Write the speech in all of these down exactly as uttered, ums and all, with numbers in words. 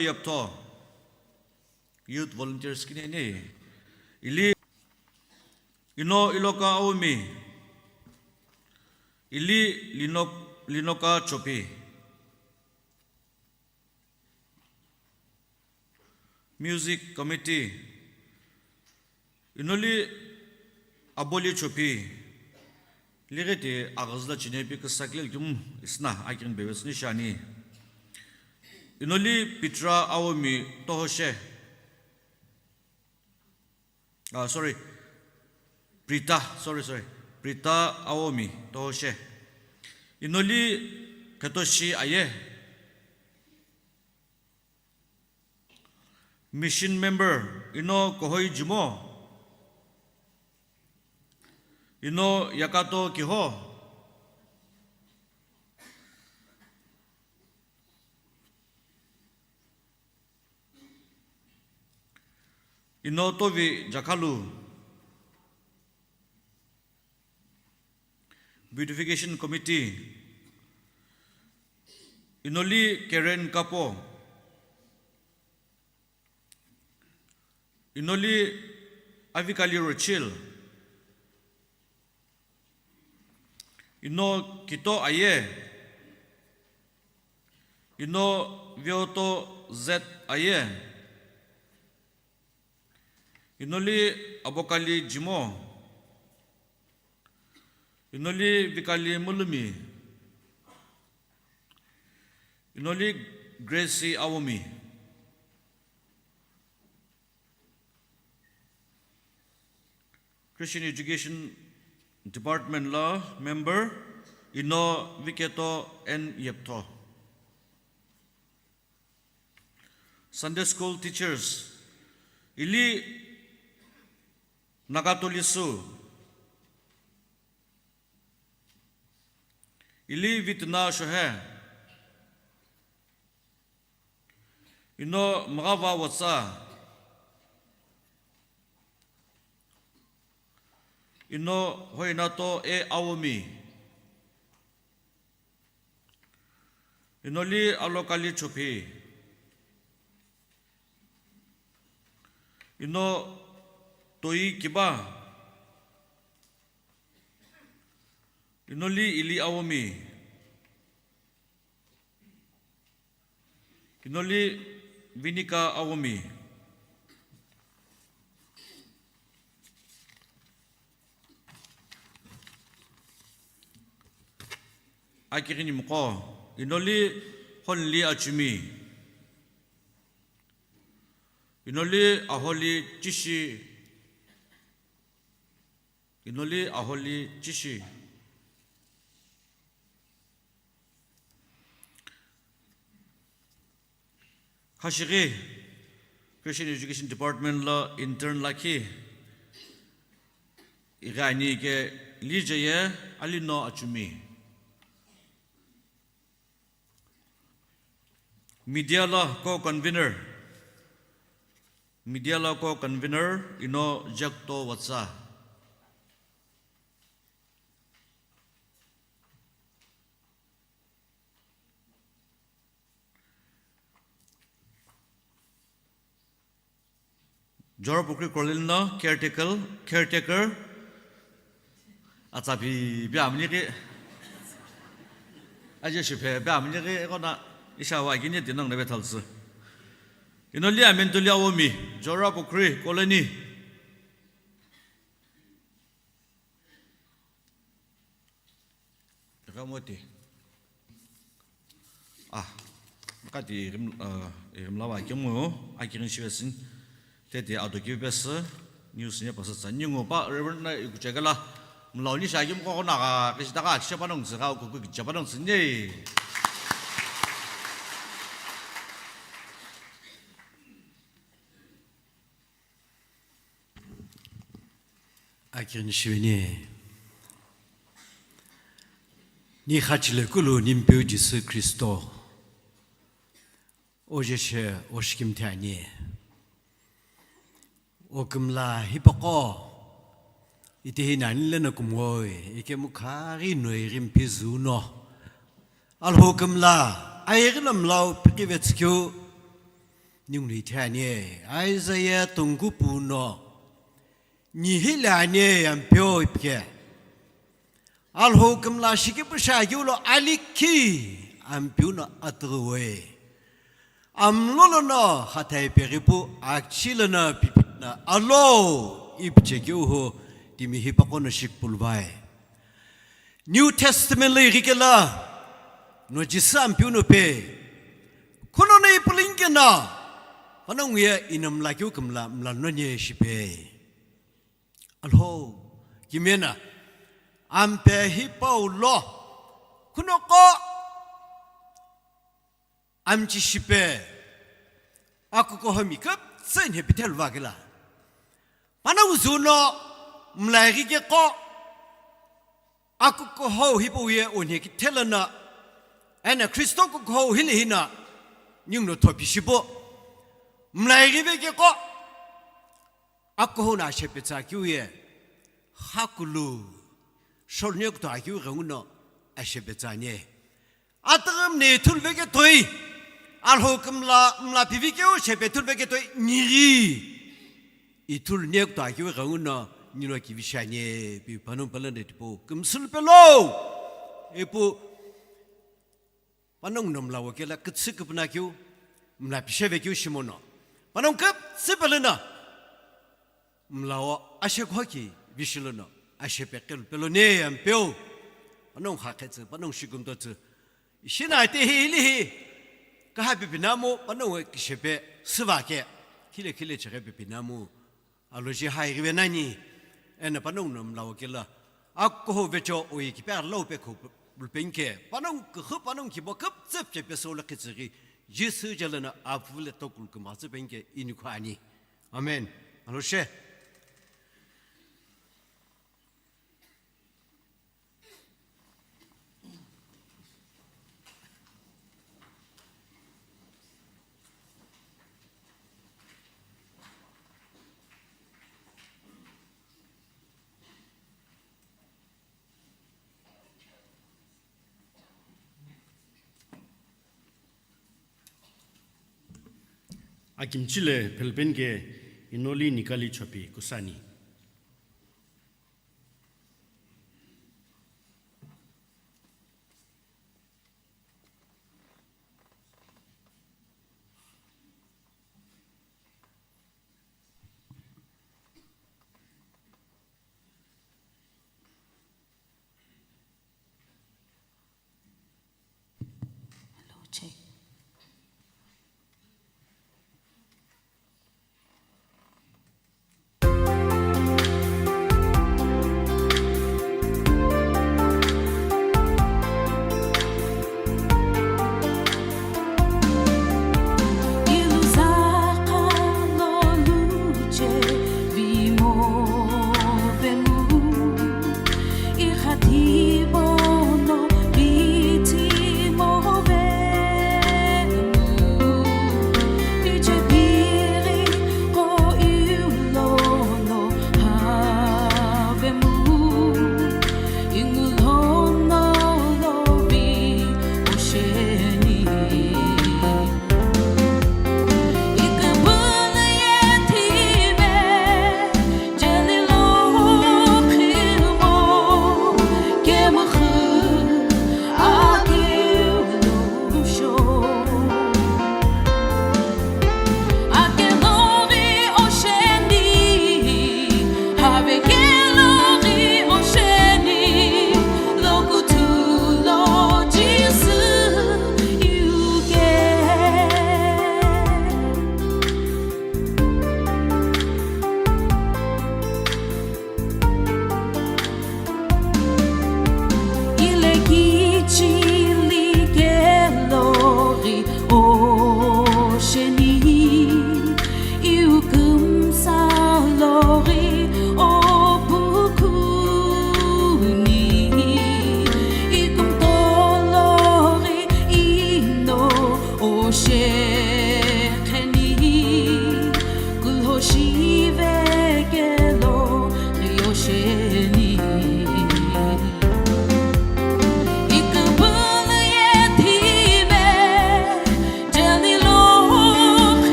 Yeptho, youth volunteers kini ni, ili, ino Iloka Aomi, ili Linok-, Linoka Chopi. Music committee, inoli Aboli Chopi, lighi ti aghazla chine pi küsa kile kimu isna akirin beves ni shani. Inoli Pitra Aomi Tohoshe. Ah, sorry. Prita, sorry, sorry. Prita Aomi Tohoshe. Inoli Ketoshi Aye. Mission member, ino Kohoi Jimo. Ino Yakato Kiho. Ino Tovi Jakhalu. Beautification Committee, inoli Karen Kapo, inoli Avikali Rochil, ino Kito Aye, ino Vioto Z Aye, inoli Abokali Jimo, inoli Vikali Mulumi, inoli Gracie Aomi. Christian Education Department la member, ino Viketo N Yeptho. Sunday school teachers, ili Nagatolisu, ili Vitna Shohe, ino Mghava Watsa, ino Hoinato E Aomi, inoli Alokali Chopi, ino Toi Kiba, inoli Ili Aomi, inoli Vinika Aomi. Akighini mqo, inoli Honli Achumi, inoli Aholi Chishi, inoli Aholi Chishi. Khashighi Christian Education Department lo intern lakhi ighi ani ke Lijaye Alino Achumi. Media lo co-convener, media lo co-convener ino Jekto Watsa. Jora Pukri Colony lo caretaker, caretaker. Atsa pi, pi amni ki. Aje shi phe, pi amni ki, kona isha wa kini tinang nebe thalsu. Inoli Amintuli Awomi, Jora Pukri Colony. Ika moti. Ah, kati rim, ah, rimlawa kemu, akirin shivesin. Tete ado kivipesi, news ne pasa tsa. Ningu pa, Reverend na ikuchekela, mlauni shakim ko na ka, kishitaka, kishapanong tsika, kuku kichapanong tsinye. Akirin shiweni. Ni khachile kulu Nimpeu Jisü Kristo. Ojeshe oshikimthi ani. Okümla hipaqo. Itehi nani lena kumoi. Ikemu khaghi noi rimpi zuno. Alhokümla, aighi lo mlau pikivetsükeu, ninguno ithi ani. Isaiah tongkupu no, nihi le ani Ampeu ipike. Alhou kümla shikipu shakeu lo alikhi Ampeu no atughuwe. Amlo lono hathai peghipu achi lono pipi na alo ipiche keu hu timi hipaqo no shikpulvai. New Testament lo ighikela no Jisü Ampeu no pe. Khuno no ipulingikena panongu ye ino mla keu kümla mla no nye shipe. Alhou, kimena, ampe hipau lo, khuno qo, amchi shipe, akukuhomi küptsü nhepithelu vakela. Panongu zuno, mlaighi ke qo, akukuhou hipau ye onhe kithelo na, ena Kristo kukuhou hile hina, ninguno thopi shipo. Mlaighi ve ke qo, akuhou no ashepetsa keu ye, hakulu, sholunie kuto akeu ghenguno ashepetsa nie. Atüghüm ne ithulu veketoi, Alhou kümla, mla pivi keu shepe ithulu veketoi, nighi. Ithulu nie kuto akeu ghenguno, nilo kivi shanie, pi panongu pala ne tipo, kümsülu pelo. Ipu, panongu no mla wokela kütsü küpüna keu, mla pisheve keu shimono. Panongu küptsü pelena. Mlao ashe khoki vishileno ashe peqelu pelo ne Ampeu. Panongu khakhetsü, panongu shikumtotsü. Ishina ate hi hili hi. Kaha pipinamu, panongu kishepe süvake. Khile khile cheghe pipinamu. Aloji hai rive nani. Ena panongu no mlao kela. Akuho vecho oyi kipe arlo pe kho bulpenke. Panongu kuhu panongu kibo küptsüp chepe solo kitsiri. Jisü jalana apvule tokul kumatsü penke inikho ani. Amen. Aloshe. Akimchile phelpenke inoli nikali chopi kusani. Hello, check.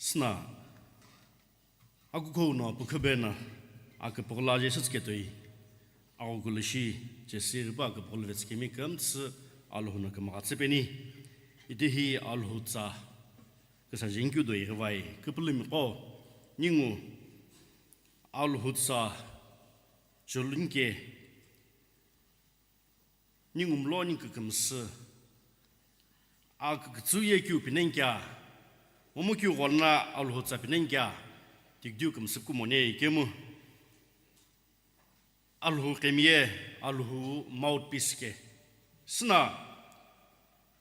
Süna, akukuhou no pukhobe na aküpügholo aje shütsüketoi, aghokulu shi chesi ghipau aküpügholo vetsükemi kümtsü Alhou no kümgha tsüpeni. Itehi Alhou tsa küsaje nkeu do ighivai küpülümiqo, ningu Alhou tsa cholu nike, ningu mlo ningu kükümsü, akükütsü ye keu pinenkia, momu keu gholo na Alhou tsa pinenkia, tikdiu kümsü kumone ikemu. Alhou qhemiye, Alhou mouthpiece ke. Süna,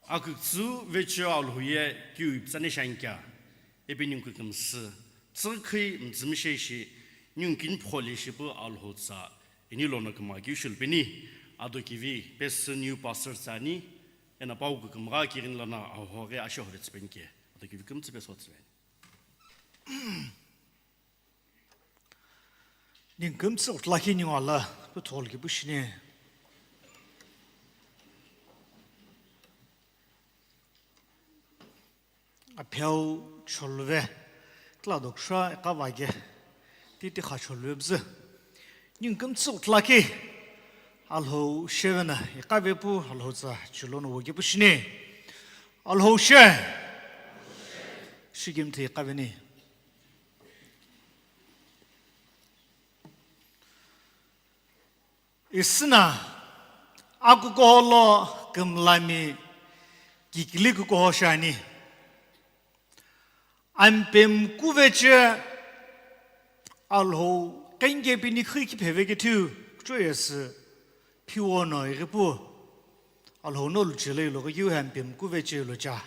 akükütsü vecheo Alhou ye keu ipitsani shankia, ipi ningu kükümsü, tsükhi mtsümishe shi, ningu kinpho le shipu Alhou tsa, ini lono kümgha keu shilupeni, ado kivi pesü new pastor tsani, ena pau kükümgha kirin lana ahoge ashe hove tsüpenike, ado kivi kümtsü peso tsüpeni. Ningu kümtsü uthlakhi ningu ala, pu thol kipu shini. Apheu choluve, tla doksha ekava ke, titi kha choluve bzü. Ningu kümtsü uthlakhi, Alhou shevena, ekave pu, Alhou tsa, chulono woke pu shini. Alhou she. Shikimthi ekaveni. Isüna, akukuholo kümlami kikili kukuho shani. Ampem kuveche Alhou kengepini khui kipheve kethiu kuchoyesü phiwono ighipu Alhou no luchele ilogo kiu ampem kuveche locha.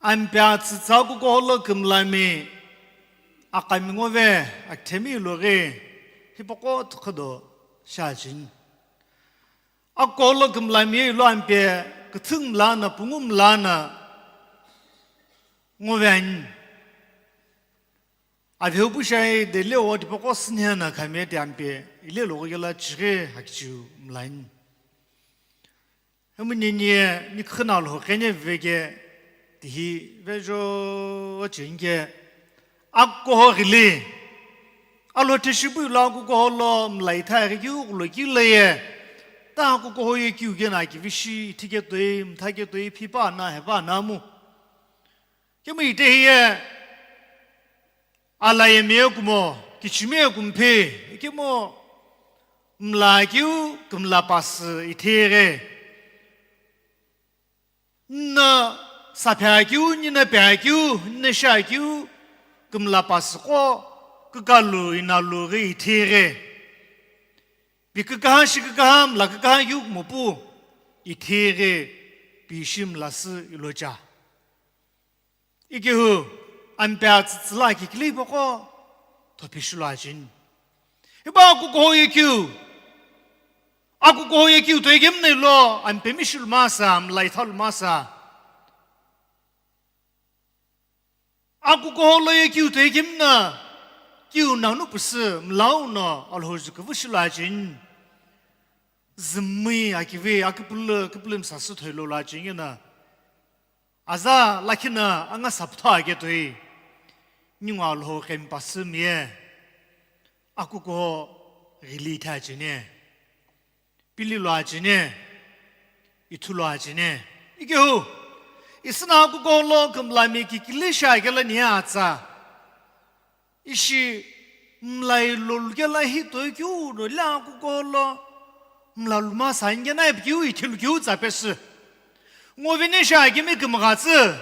Ampea tsütsa kukuholo kümlami akami ngove akithemi iloghi hipaqo tükhüdo shachini. Akukuholo kümlami ilo ampe küthü mlana, pungu mlana ngove ani. Aveu pushai dele o tipaqo sünhena khami ti ampe ile logo kela chighi akichiu mlani. Hemu nini nikhina Alhou qhene veke tihi vejo chinge akukuho ghili. Alhou theshipu ilo akukuholo mlaitha ghi kiu kulo kiu leye. Ta akukuho ye kiu kena kivishi ithiketoi, mthaketoi, phipa na, hepa na mu. Kemu itehiye, Alayemi ye kumo, kichimi ye kumphi, ikemu mla keu kümla pasü ithighi. Nna saphe keu, nina pe keu, nina sha keu, kümla pasü qo, kükalu inalu ghi ithighi. Pi kükaha shi kükaha, mla kükaha keu kumopu, ithighi, pi shi mla sü ilocha. Ikehu, ampea tsütsüla kikili poko, thopishilu achini. Iba akukuho ye kiu. Akukuho ye kiu toi kemna ilo, ampemi shilu masa, mlaithalu masa. Akukuholo ye kiu toi kemna, kiu nanu pusu, mlau no, Alhou ju kuvu shilu achini. Zümmi akivi, akupulu, kupulu msasü thoilo lo achini na. Aza lakhi na anga saptho ake toi, ningu Alhou kempasü mie, akukuho ghili ithe achini, pili lo achini, ithu lo achini. Ikehu, isüna akukuholo kümlami kikili shi akela nia atsa. Ishi mlai lolukela hi toi keu no le akukuholo mla lumasa ingena ipi keu ithilu keu tsa pesü. Ngoveni shi akemi kümgha tsü,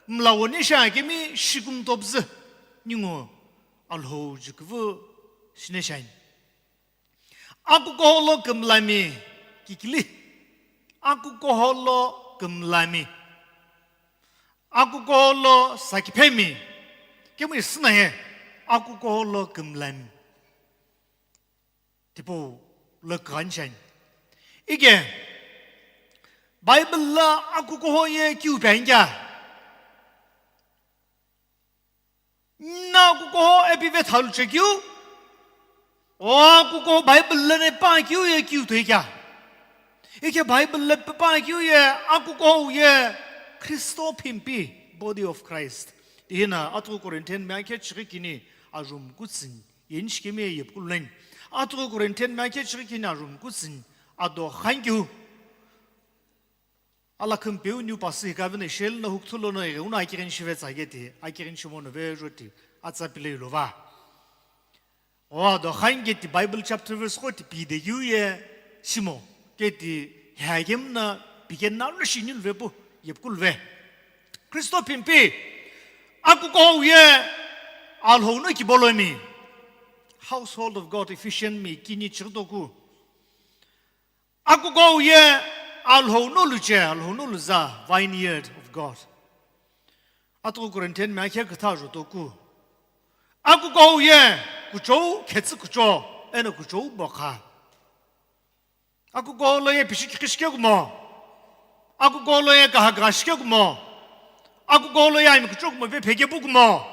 mlawoni shi akemi shikumtopzü, ningu Alhou ju kuvu shine shani. Akukuholo kümlami kikili. Akukuholo kümlami. Akukuholo sakiphemi. Kemu isüna ye akukuholo kümlami. Tipau lo kughanshani. Ike, Bible la akukuho ye kiu pe anikea. Nna akukuho epi vethalu chekeu, o akukuho Bible lene pa keu ye kiu toi kea. Ike Bible le pa keu ye akukuho ye Kristo phimpi, body of Christ. Tihi na atughu Corinthian mi akhe chighi kini arum kutsini, yeni shikemi ye yepkulu nani. Atughu Corinthian mi akhe chighi kini arum kutsini, ado khangiu. Ala khümpeu niu pasi hikavena shel na hukuthu lono eghe una akirin shive tsage ti, akirin shimono ve joti, atsa pile ilova. O ado khan keti Bible chapter verse qo ti pi de yu ye shimo keti hagem na piken na lu shini luve pu yepkulu ve. Kristo phimpi akuko ye Alhou no kibolomi. Household of God, Ephesian mi kini chirdoku. Akuko ye Alhou no luche, Alhou no luza, vineyard of God. Atughu Corinthian mi akhe kutha jutoku. Akuko ye kuchou khetsü kucho, eno kuchou bokha. Akuko lo ye pishi kikhi shike kumo. Akuko lo ye kaha kaha shike kumo. Akuko lo ye ami kucho kumo ve pheke pu kumo.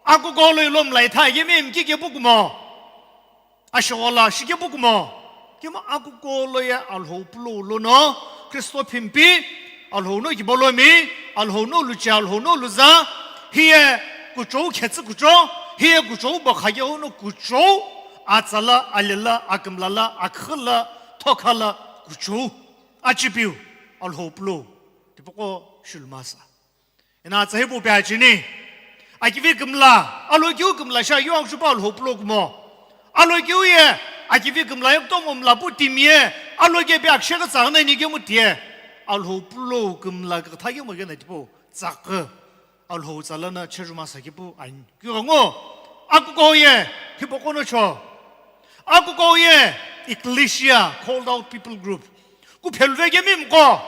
Akuko lo ye lo mlai tha ye mi mki ke pu kumo. Ashighola shike pu kumo. Kima akuko lo ye Alhou pulo lono Kristo phimpi, Alhou no kibolomi, Alhou no luche, Alhou no luza, hiye kuchou khetsü kucho, hiye kuchou bokha ye ono kuchou, atsala, alela, akümlala, akhüla, thokhala, kuchou, achipiu, Alhou pulo, tipoko shulmasa. Ena tsa hipau pe achini. Akivi kümla, alokiu kümla sha yu angshupa Alhou pulo kumo. Alokiu ye, akivi kümla ye kutomo mla pu timi ye, alokiu pe aksheka tsa ghana ni kemu tiye. Alhou pulo kümla kutha kemu kena tipau, tsakü. Alhou tsa lana chejuma sa kipu ani. Kiu ghango, akuko ye, hipau kono cho. Akuko ye, ecclesia, called out people group. Kuphelu vekemi mko,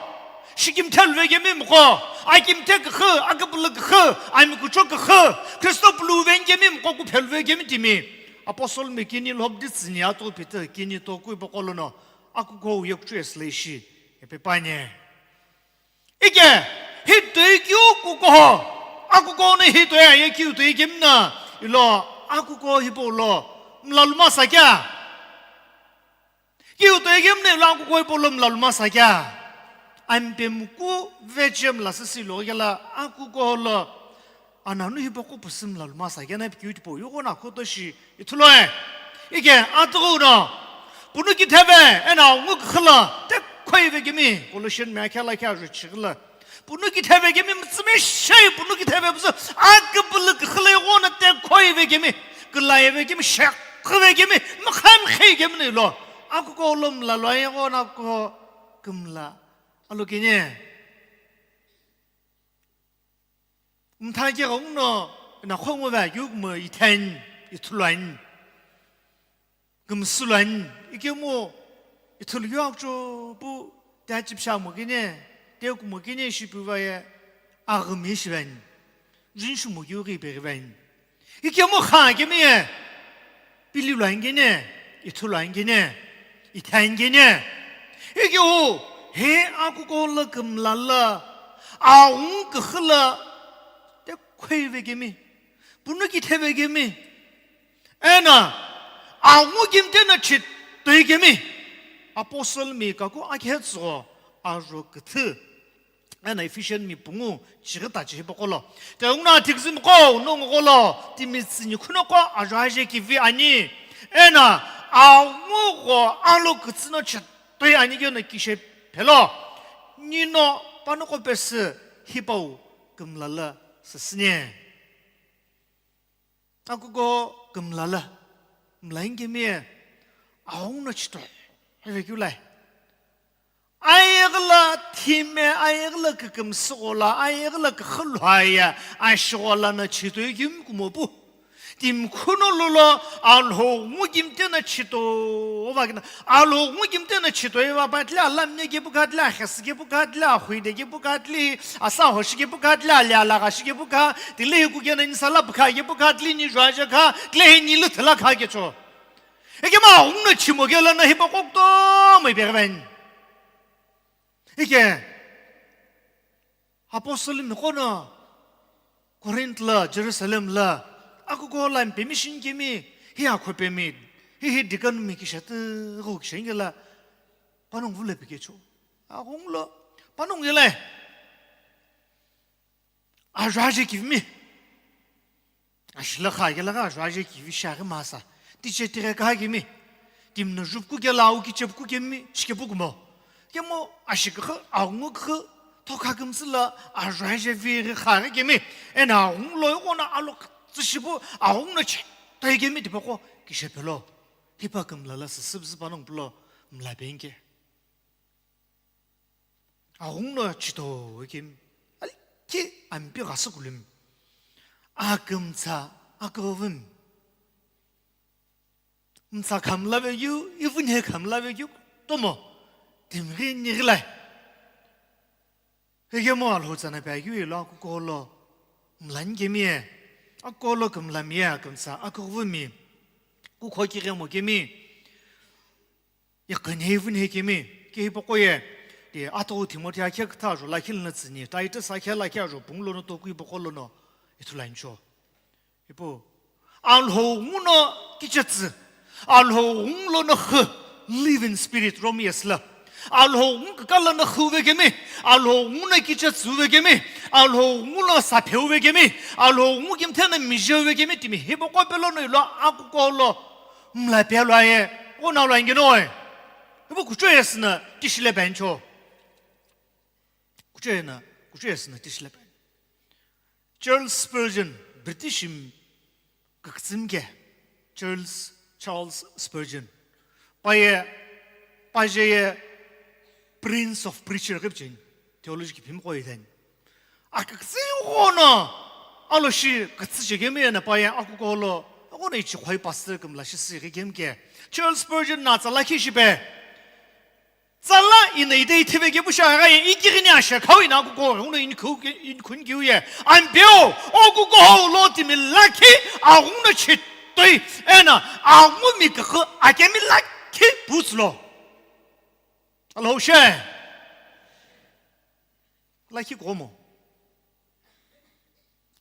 shikimthelu vekemi mko, akimthe kükhu, aküpülü kükhu, ami kucho kükhu, Kristo pulu venkemi mko kuphelu vekemi timi. Apostle mi kini lhobdi tsüni atu Peter kini toku ipokolono, akuko ye kuchu esleishi, epepanye. Ike, hi toi kiu kuko ho, akuko ne hi toi aye kiu toi kemna, ilo akuko hipau lo, mlaluma sakya. Kiu toi kemne lo akuko hipau lo mlaluma sakya. Ampemku vechem la sisi lo kela akuko lo. Ananu hipau ko pusi mlaluma sakya na kiu tipau yuko na koto shi ithuloe. Ike atughu no. Punu kitheve ena ngu khla te khoi vekemi. Colossian mi akhala kya ju chigla. Punu kitheve kemi mtsime shei, punu kitheve psu, aküpülü kükhülü ghona te khoi vekemi, külai vekemi, shekhu vekemi, mkhamkhei kemi nilo. Akuko lo mla lo aye ghona ko kümla. Alo kini. Mtha ke ghong no, na khongo va yu mo ithen, ithulani. Kümsülani, ikemu ithulu yu akcho pu tiachipsha mo kene, teku mo kene shipu vaye, aghumi shivani, jinshu mo yu ghi pe ghivani. Ikemu kha kemi ye, pili luani kene, ithulu ani kene, ithani kene. Ikeu, he akuko la kümla la, aung kükhü la, te khoi vekemi, punu kitheve kemi, Ena, angu kimte na chitoi kemi. Apostle mi kaku akhe tsugo ajo küthü. Ena Ephesian mi pungu chighi tachi hipokolo. Te ungna thikzim ko, nungu kolo, timi tsini khuno ko ajo aje kivi ani. Ena, angu go alo kütsüno chitoi ani kyo na kishe phelo. Nino panoko pesi hipau kümlala sasine. Akuko kümlala, mlain kemi, aung no chito, heve kiulai. Ayegla thime, ayegla kükümsügola, ayegla kükhülhaya, ashigola na chito kim kumopu. Tim khuno lulo, alho ngu kimte na chito, ovakina, Alhou ngu kimte na chitoi va pa tile alam ne kepu kha tile, akhesi kepu kha tile, akhuide kepu kha tile, asa hoshi kepu kha tile, ali alagha shi kepu kha, tile hi kukena ni sala pukha kepu kha tile, ni juaja kha tile, hi ni lüthela kha kecho. Eke ma hung na chimo kela na hipa kokto mo ipe ven. Eke Apostle mi qo no Corinth la, Jerusalem la, akuko la mpemi shi nkemi, hi akho pemi, hi hi deacon mi kisha tügho kisha ngela, panongu vule pikecho. Aghungu lo, panongu yele. Ajaje kivimi. Shila kha kela gha ajua je kivi shaghi masa. Tiche tighe kha kemi. Timno jupu kela au kiche pu kemi shike pu kumo. Kemo ashikha aungu kha thokha kümsü la ajua je viri kha kemi. Ena aungu lo yona alo tsishipu aungu no che. Toi kemi tipako kishe pelo. Hipa kümla la sisip zipa nong pulo mla benke. Aghungu no chito ikim, aliki ampi ghasü kulum. Akümtsa, aküvüm. Mtsa khamla vekeu, ivunhe khamla vekeu, tomo, timghi nighilai. Hegemo Alhou tsana pe akeu ilo akukolo, mlani kemi, akukolo kümlami, akümtsa, aküvümi. Kukho kighemo kemi. Iqhini ivunhe kemi, ke hipaqo ye, ti atughu Timothy akhe kütha ajo lakhi lono tsüni, Titus akhe lakhi ajo pungu lono toku hipaqo lono ithulu ancho. Ipu, Alhou nguno kichetsü, Alhou ngu lono khu, live in spirit, Romans la. Alhou ngu kaka lono khu vekemi, Alhou nguno kichetsü vekemi, Alhou nguno sapheu vekemi, Alhou ngu kimthena mijeu vekemi, timi hipaqo pelono ilo akukolo, mla pelo aye, ona lo angino e. Ipu kuchou yesü na tishile bencho. Kuchou yena, kuchou yesü na tishile ben. Charles Spurgeon, British im küktsüm ke, Charles, Charles Spurgeon. Paye, paje ye Prince of Preacher kipchen, theology kiphim ko iten. Aküktsü ghono, alo shi kütsü chekemi ena paye akukolo, ghono ichi khoi pastor kümla shi si kemi ke. Charles Spurgeon na tsala ki shipe. Tsala ina ide ithiveke pusha ghaye ikighini ashe khau ina akukolo, ghono inkhu, inkhun kiu ye. Ampeu, okukolo timi lakhi, aghuno chitoi, ena, aghumi kakhu, akemi lakhi putslo. Alhou she. Lakhi komo.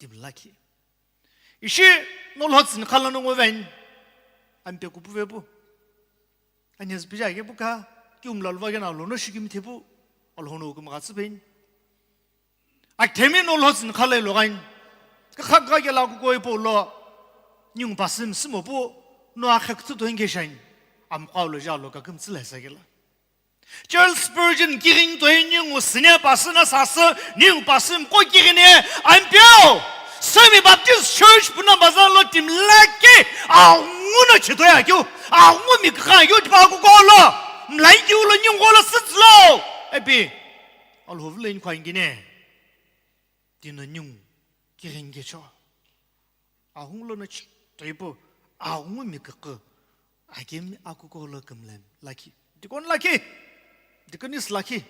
Timi lakhi. Ishi no lhotsüni khala no ngoven. Ampe kupu vepu. Anyes pija ke puka. Ki umla luva ke na lo no shikimi thepu. Alhou no kum gatsu ben. Akemi no lhotsüni khala lo gain. Ka kha ka ke la ku koi po lo. Nyung pasim simo po. No akhe kutsu to inge shain. Am qau lo ja lo ka kum tsila sa ke la. Charles Spurgeon kighini toi ningu sine pasü na sasü, ningu pasü mko kighini, ampeu, Semi Baptist Church puna baza lo timi lakhi, angu no chito ya kyu, angu mi kha kyu tipa kukolo, mlai kyu lo ningu lo sitslo, epi, Alhou vle in kwa ingine, tino ningu kighini kecho. Aghungu lono chito ipu, aghungu mi kükü, akemi akukolo kümlem lakhi. Deacon lakhi, deaconess lakhi,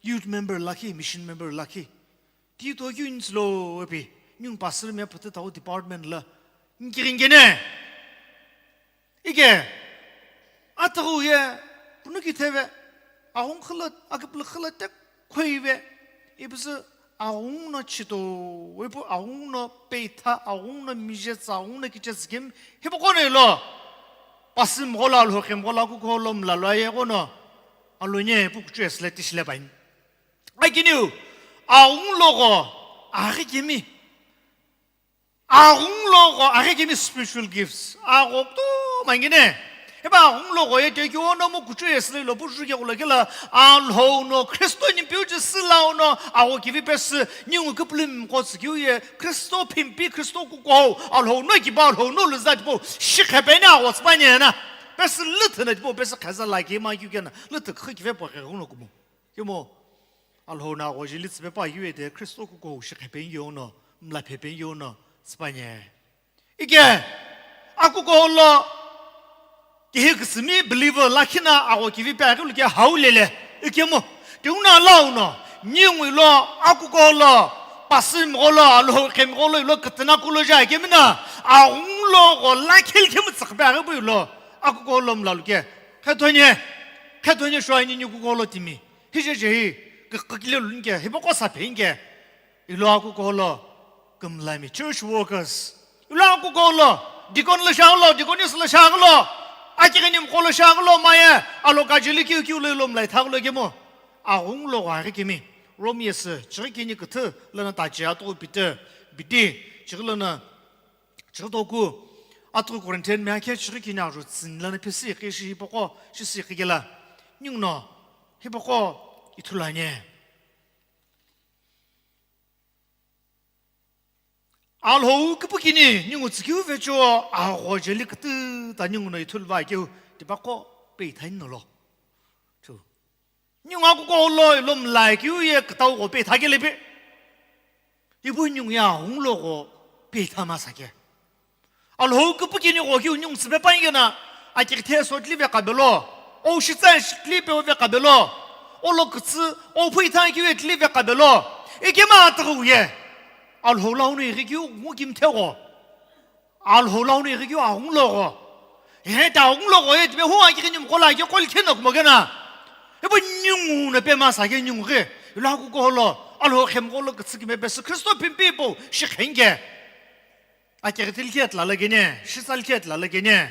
youth member lakhi, mission member lakhi. Ti to kyu inslo epi, nyung pastor me pütü tau department la, nkiringene. Ike, ataghu ye, punu kitheve, aghungu khüla, aküpülü khüla tek khoive, ipüsü aghungu no chito, ipu aghungu no peitha, aghungu no mijetsa, aghungu no kichetsü kemi, hipaqo no ilo, pasim ghola, alhokhem ghola, kukho lo mla lo aye ghono, alonye ipu kuchu esle tishile pain. Akiniu, aghungu logho, aghi kemi, Aghungu logho, aghi kemi spiritual gifts. Agho tu mangine. Eba aghungu logho ye teki ono mo kuchu ye sile lo puju ke kula kila. Alhou no Kristo ni piu je sila ono agho kivi pesi ningu kiplim ko tsikiu ye. Kristo pimpi, Kristo kuko. Alhou no kiba, Alhou no luzat po. Shikhe pe ne agho spanye na. Pesi lüthe na po, pesi khaza la ki ma kiu kena. Lüthe khe kive po khe ghuno kumo. Kimo, Alhou na agho jili tsüpe pa kiu ete Kristo kuko shikhe pe yono, mla phe pe yono, tsüpanye. Ike, akuko lo, kihi kisimi believer lakhi na agho kivi pe aghi luke hau lele, ike mo, tiuna lau no, ningui lo, akuko lo, pasim gho lo, Alhou khem gho lo, ilo kitana kulo ja, ike mina, aghungu logho lakhi likhi mu tsakpe aghi bu ilo, akuko lo mla luke, khe thonye, khe thonye shwa ini ni kuko lo timi. Hije je hi, kikile lunke, hipaqo sa phenke. Ilo akuko lo, kümlami, church workers. Ilo akuko lo, deacon lo shaglo, deaconess lo shaglo. Akighini mko lo shaglo, maye, alo kajili kiu kiu lo ilo mlai thaglo kemo. Aghungu logho aghi kemi. Rome yesü, chighi kini küthü, lana tachi atu pite, bidi, chighi lana Chighi toku, atughu Corinthian mi akhe chighi kini ajo tsüni lono phisü iqi shi hipaqo, shisü iqi kela, ninguno hipaqo ithulu ani. Alhou küpükini ningu tsükeu vecheo agho jeli kütüta ninguno ithulu va keu tipaqo peithani nolo. Chu. Ningu akuko lo ilo mlai keu ye kütau gho peitha kelepe. Ipu ningu ye aghungu lo gho peitha masa ke. Alhou küpükini gho keu ningu tsüpe pangena, akighi the so tili vekabelo, o shitsa shitili pe vekabelo, o lo kütsü, o phuitha keu ye tili vekabelo, ikema atughu ye. Alhou lau no ighi keu ngu kimthe gho. Alhou lau no ighi keu aghungu lo gho. He ta aghungu lo gho ye tipe hu akighi nimu kola ke kol khena kumo kena. Ipu ningu no pe masa ke ningu ghi. Ilo akuko lo, Alhou khemgho lo kütsü kime pesü Kristo pimpi pu shi khenike. Akighi tili khe tla la kene, shitsa li khe tla la kene,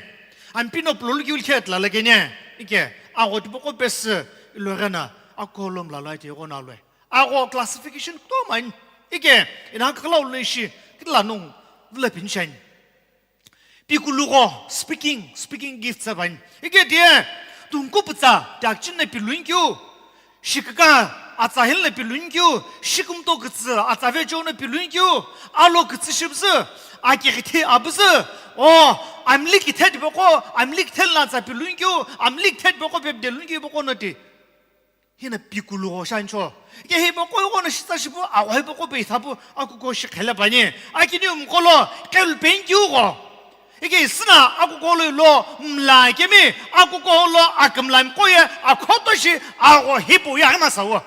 ampino pulolu keu li khe tla la kene, ike, agho tipaqo pesü ilo ghena, akuko lo mla lo ati gho na lue. Agho classification kutomo ani, ike, ina khala ulo ishi, kitila nung, vula pinshani. Pikulu gho, speaking, speaking gifts avani. Ike tie, tungku pütsa, tiakchini na piluni keu, shikika atsa hili na piluni keu, shikumto kütsü atsa vecheo na piluni keu, alo kütsü shibzü, akighi the abüzü, o, amli kithe tipaqo, amli kithe la atsa piluni keu, amli kithe tipaqo pepdeluni keu hipaqo no ti. Hina pikulu gho shancho. Ike hipaqo gho no shitsa shipu, agho hipaqo peitha pu, akuko shi khele pani. Akini umqo lo, qelu peni keu gho. Ike isina akuko lo ilo mla kemi, akuko lo akümla miqo ye, akhoto shi agho hipu ye aghi masa wo.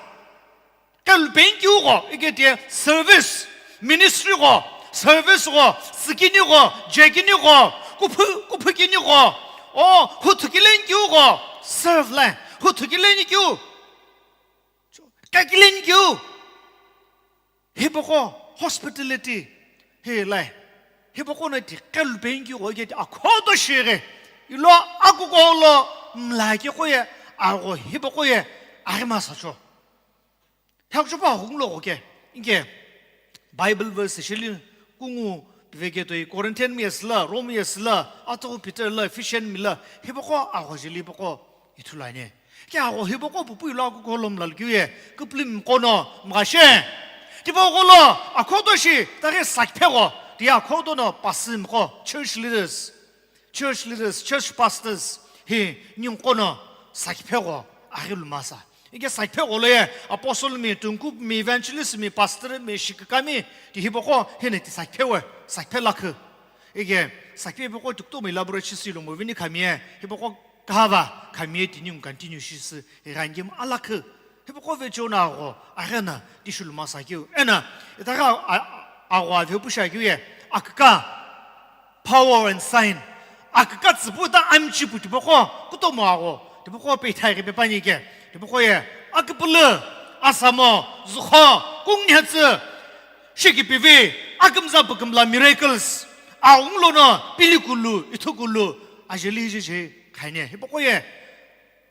Qelu peni keu gho, ike tie service, ministry gho, service gho, tsükini gho, jekini gho, kuphu, kuphukini gho, o, huthu kileni keu gho, serve la, huthu kileni keu, qekileni keu. Hipaqo hospitality, hi lai. Hipaqo no ti qelu peni keu gho ike ti akhoto shighi. Ilo akuko lo mla ke kho ye, agho hipaqo ye, aghi masa cho. Hekuchopa aghungu lo gho ke, inke Bible verse shili kungu piveke toi Corinthian mi yesü la, Rome yesü la, atughu Peter la, Ephesian mi la, hipaqo agho jeli hipaqo ithulu ani. Ke agho hipaqo pupu ilo akuko lo mla lo keu ye, küpülümi miqo no mgha she. Tipaqo lo, akhoto shi, taghi sakiphe gho, tiye akhoto no pasü miqo, church leaders, church leaders, church pastors, hi ninguqo no sakiphe gho, aghi lu masa. Ike sakiphe gho lo ye, apostle mi, tungku mi, evangelist mi, pastor mi, shikika mi, ti hipaqo, hina ti sakiphe we, sakiphe lakhu. Ike sakiphe hipaqo tukto mi elaborate shisü lo mo vini khami ye, hipaqo kahava khami ye ti ningu continue shisü, ighangi mo alakhu. Hipaqo vecheo no agho, aghena, tishulu masa keu. Ena, itaghi a-, a-, agho aveu pu shi akeu ye, aküka, power and sign. Aküka tsüpu ta amichipu tipaqo, kutomo agho, tipaqo peithai ghi pepani ke, tipaqo ye, aküpülü, asamo, zukho, kungnhetsü, shikipivi, akümza pükümla miracles, aghungu lono, pilikulu, ithukulu, ajeli jeje, khaine, hipaqo ye,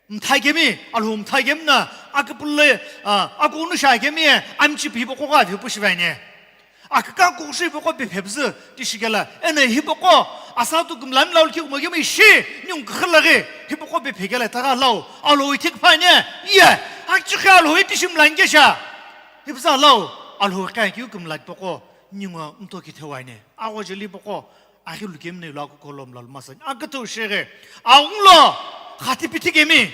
mtha kemi, Alhou mtha kemi na, aküpülü, a, akughuno shi kemi ye, amichipu hipaqo gha hipaqo shivaine. Aküka kughushi hipaqo pephepüzü, tishikela, ena hipaqo, asatu kümlami lau likhi kumo kemi shi, ningu kükhü laghi, hipaqo pephekela, tagha lau, Alhou ithi küphane, ye, akchikhi Alhou itishi mlani kesha. Hipüzü lau, Alhou kha keu kümla tipaqo, ningu mto kithe waine. Agho jeli hipaqo, aghi lu kemi na ilo akuko lo mla lu masani. Aküthü shighi. Aghungu lo, khati pithi kemi.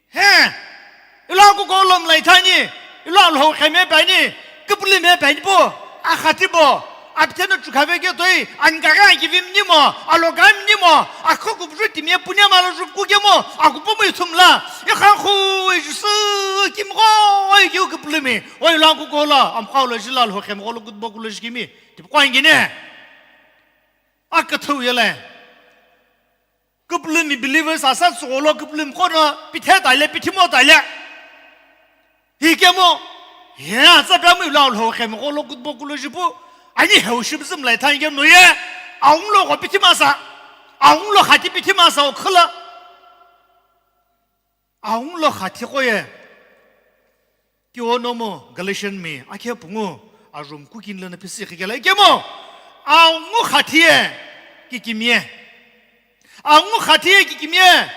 He! Ilo akuko lo mla ithani. Ilo Alhou kha me pani. Küpülü me pani po. Akhati po. Apitheno chukha veke toi. Ankaghi akivi mnimo. Aloka mnimo. Akho kupju timi ye punia malo ju kukemo. Akupo mo ithumla. Ikha khu ijusü kimgho ikeu küpülümi. Oi ilo akuko lo. Amkha lo jila Alhou kha me gho lo kutbo kulo jikimi. Tipaqo angine. Aküthü yele. Küpülümi believers asa tsügholo küpülümi qo no pithe taile, pithimo taile. Hikemo, he atsa pyamu ilo Alhou kha me gho lo kutbo kulo jipu, ani heu shibzü mla ithani kemu no ye, aghungu lo gho pithimasa, aghungu lo khati pithimasa okhüla. Aghungu lo kha thiqo ye. Kiono mo Galatian mi, akhe pungu, arum kukin lana pisi khikela. Ikemo, Angu khathi ye kikimiye. Angu khathi ye kikimiye.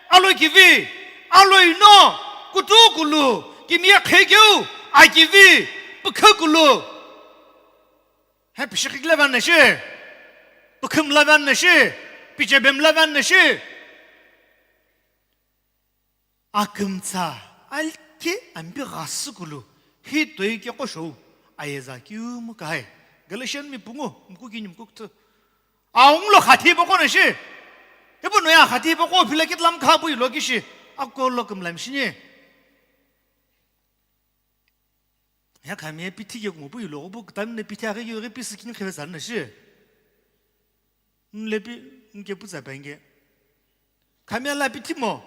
Alo kivi, alo ino, kutu kulu, kimiye khekeu, akivi, pukhu kulu. He pishikikla van na shi, pukhum la van na shi, pichebem la van na shi. Akümtsa alki ambi ghasü kulu, hi toi ke qo shou, ayeza kiu mu kahai. Galatian mi pungu, mku kini mku kuthu. Aung lo khathi boko na shi. Ibu no ya khathi boko phila kitlam kha bu ilo kishi. Ako lo kümlam shini. Ya khami pithi ke kumo pu ilo bu kitam ne pithi ake yo ke pisi kin kheve san na shi. Nle pi nke pu za penge. Khami la pithi mo.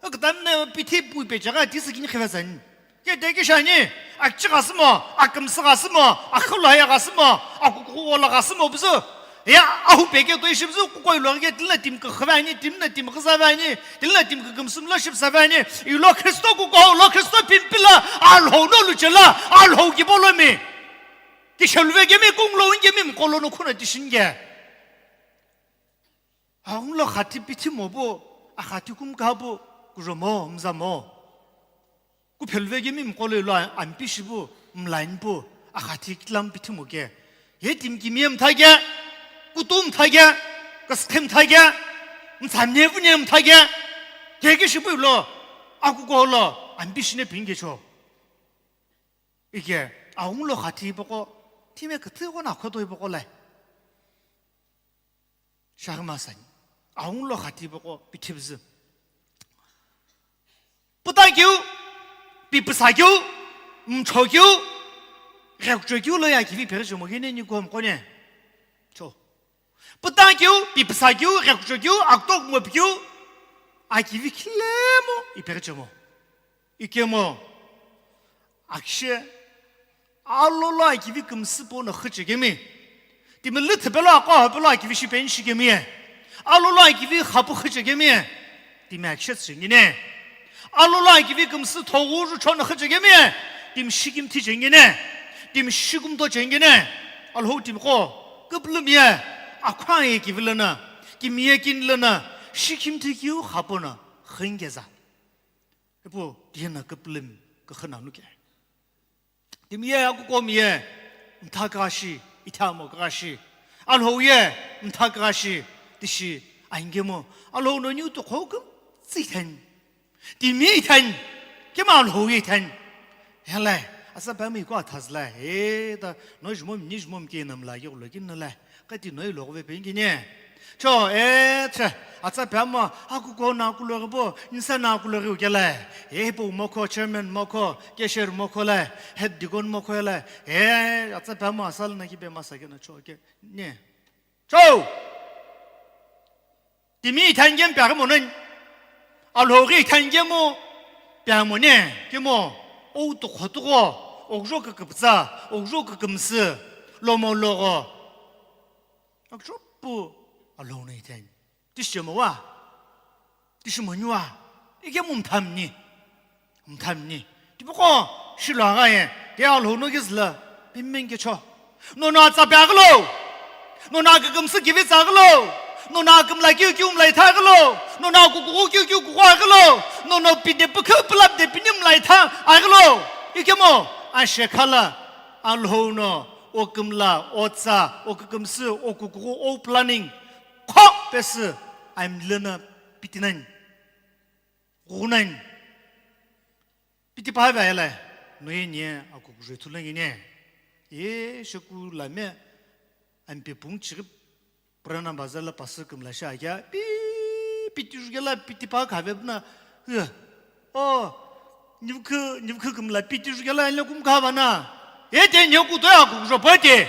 Kitam ne pithi pu pe jaga ti si kin kheve san. Ke te ke shani. Akchi ga simo, akam si ga simo, akhlo ya ga simo, akuku la ga simo buzu. Ya, ahu peke to ishi buzu kukoi lo ke tila tim ke khave ani, tim na tim ke save ani, tila tim ke gumsum lo ship save ani. Ilo Kristo kuko, lo Kristo pimpila, alho no luchela, alho ki bolo mi. Ki shelve ke mi kung lo inge mi mkolo no khuna tishin ge. Aung lo khati pithi mo bo, akhati kum ka bo, kujo mo, mza mo. Kupheluvekemi mqolo ilo ampi shipu, mlain pu, akhathi kitlam pithi moke. Ye tim kimiye mthake, kutu mthake, kaskhe mthake, mtsamye vunye mthake. Keke shipu ilo, akuko lo, ampi shine pinge cho. Ike, aung lo khathi poko, time kthi ko na khoto poko lai. Shagma sani. Aung lo khati boko pithi bzü. Puta kiu, pipisa kiu, mcho kiu, rekcho kiu lo ya kivi pere chomo gene ni gom kone. Cho. Puta kiu, pipisa kiu, rekcho kiu, aktok mo kiu, a kivi khilemo i pere chomo. Ikemo. Akshe. Alolo akivi kümsü po no khüchekemi. Timi lüthü pelo akwa pelo akivi shipeni shikemi ye. Alolo akivi khapu khüchekemi. Timi akshe tsengine. Alolo akivi kümsü thogu ju chon khüchekemi ye. Timi shikim thi chengine. Timi shikum to chengine. Alho timi ko. Küplüm ye. Akwa ye kivi lana. Kimi ye kin lana. Shikim thi kiu khapu na. Khingeza. Ipu, tiye na küplüm, kükhünanuke. Timiye akukomiye, mtha kashi, ithamo kashi. Alhouye, mtha kashi, tishi, aingemo. Alhou no niu to khokum, tsithen. Timi ithen, kema alhouye ithen. Hele, asa pami ko athazla, he, ta, no jmom, ni jmom ke namla, yo lo kin nala. Kati noi lo ve pengine. Cho, e, che, atsa pya mo, akuko na kulo bo, insa na kulo ri ukela. E, po moko, chairman moko, cashier moko la, head deacon moko la. E, atsa pya mo, asal na ki be masa ke na cho ke. Ne. Cho! Timi ithan gem pya mo nen. Alhori ithan gem mo pya mo ne, ke mo, o to khoto go, o jo ke kepsa, o jo ke kemse, lo mo lo go. Akchopu alone iten. Tishemo wa. Tishemo nyua. Ike mum thamni. Mum thamni. Tipoko shilo aga ye. Ke alo no gizla. Pimmenge cho. No na tsa baglo. No na kagam su givi tsaglo. No na kam la kiu kiu mlai thaglo. No na ku ku kiu kiu ku aglo. No no pide pukhu pulap de pinim lai tha aglo. Ike mo. Ashe khala. Alhou no, o kümla, o tsa, o kükümsü, o kukughu, o planning, kho pesü, aimlü na pitinan, ghunan, piti paha vayala, noye niye akukuzhwe thulangine, ye sheku lame, ampe pung chirip, Purana bazar la pasü kümla shi akea, pi, piti jukela, piti pa khave bna, eh, o, nivkhu, nivkhu kümla, piti jukela, le kum khava na, e te nyoku to ya ku jo pa te.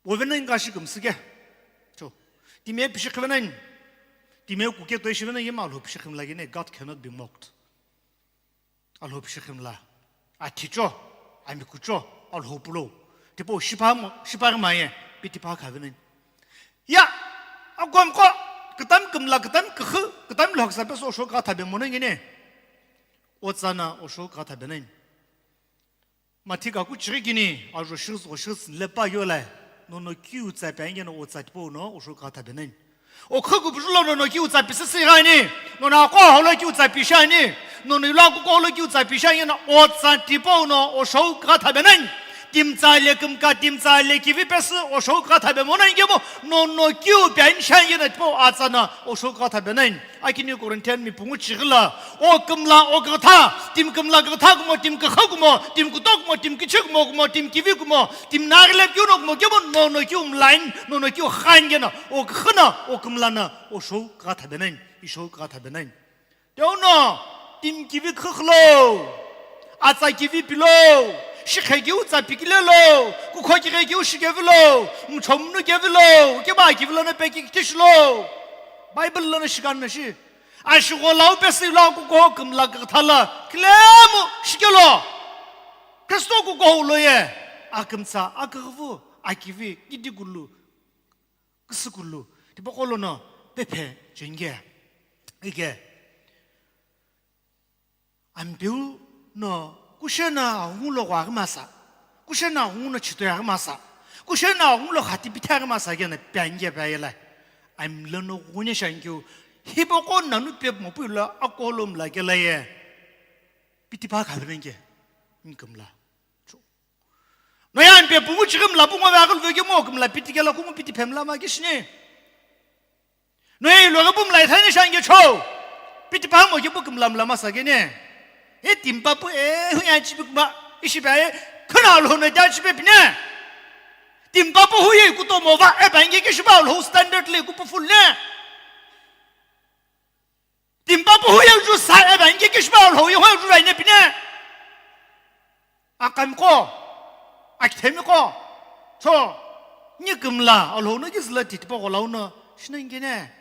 Ovena inga shi kümsü ke. Cho, time pishi khvena in, time ku ke to shi vena yema lo pishi khimla gene, God cannot be mocked. Alhou pishi khimla. Athicho, amikucho, alhou pulo. Tipo, shipa mo, shipa maye, piti pa khavinen. Ya, agom ko, kitam kimla, kitam kikhu, kitam lhoksa peso osho ka thabe monengine. Otsana osho ka thabe nen. Mathi kaku chighi kini, ajo shighi zügho shighi tsüni lepa yola, nono kiu tsa pi ani keno otsa tipau no oshou kugha thabenani. Okhukupu julo nono kiu tsa pi sisi ghani, nono aqo holo kiu tsa pi shani, nono ilo akuko holo kiu tsa pi shani keno otsa tipau no oshou kugha thabenani. Timi tsa le kümka, timi tsa le kivi pesü oshou kugha thabemonani kemo, nono kiu pi ani shani keno tipau atsa no oshou kugha thabenani. Akini Corinthian mi pungu chighi lo, o kümla, o kugha tha, timi kümla kugha tha kumo, timi kugha kumo, timi kuto kumo, timi kichi kumo kumo, timi kivi kumo, timi naghi lepu keu no kumo kemo, nono kiu mlani, nono kiu ghani keno, o kugha no, o kümla no, oshou kugha thabenani, ishou kugha thabenani. Teuno, timi kivi kugha lo, atsa kivi pilo, shikhe kiu tsa pikile lo, kukho kighe kiu shikevi lo, mchomnu kevi lo, keba kivi lono peki kitishi lo. Bible lono shikani na shi. Ashigho lau pesü ilo akuko kümla kugha tha lo, kilemu shikelo. Kristo kuko ulo ye, akümtsa, akughuvu, akivi, kidigulu, küsükulu, tipaqo lono pephe chenge. Ike. Ampeu no kushena aghungu lo ghwa aghi masa, kushena aghungu no chhitoi aghi masa, kushena aghungu lo khati pithi aghi masa keno pi ani ke pi ayela. Amilo no ghune shankeu, hipaqo nanu pe mopu ilo akuko lo mla kela ye. Pitipa khavenani ke, ni kümla. Noya ampe pungu chighi mla pungu ve aghulu vekemo kümla piti kela kungu piti phemla ma kishini. Noya ilo ghi pu mla ithani shange cho. Pitipa mo ke pu kümla mla masa kene. E timi pa pu e hu ya chibi kuma ishi ba e khuna lo no da chibi pine. Timi pa pu hu ye kutomo va e ba nge kishi ba lo standard le ku pu full ne. Timi pa pu hu ye ju sa e ba nge kishi ba lo ye hu ju ba ne pine. Akami qo, akithemi qo, cho, ni kümla, Alhou no kizüla titipa gholau no, shina ingene,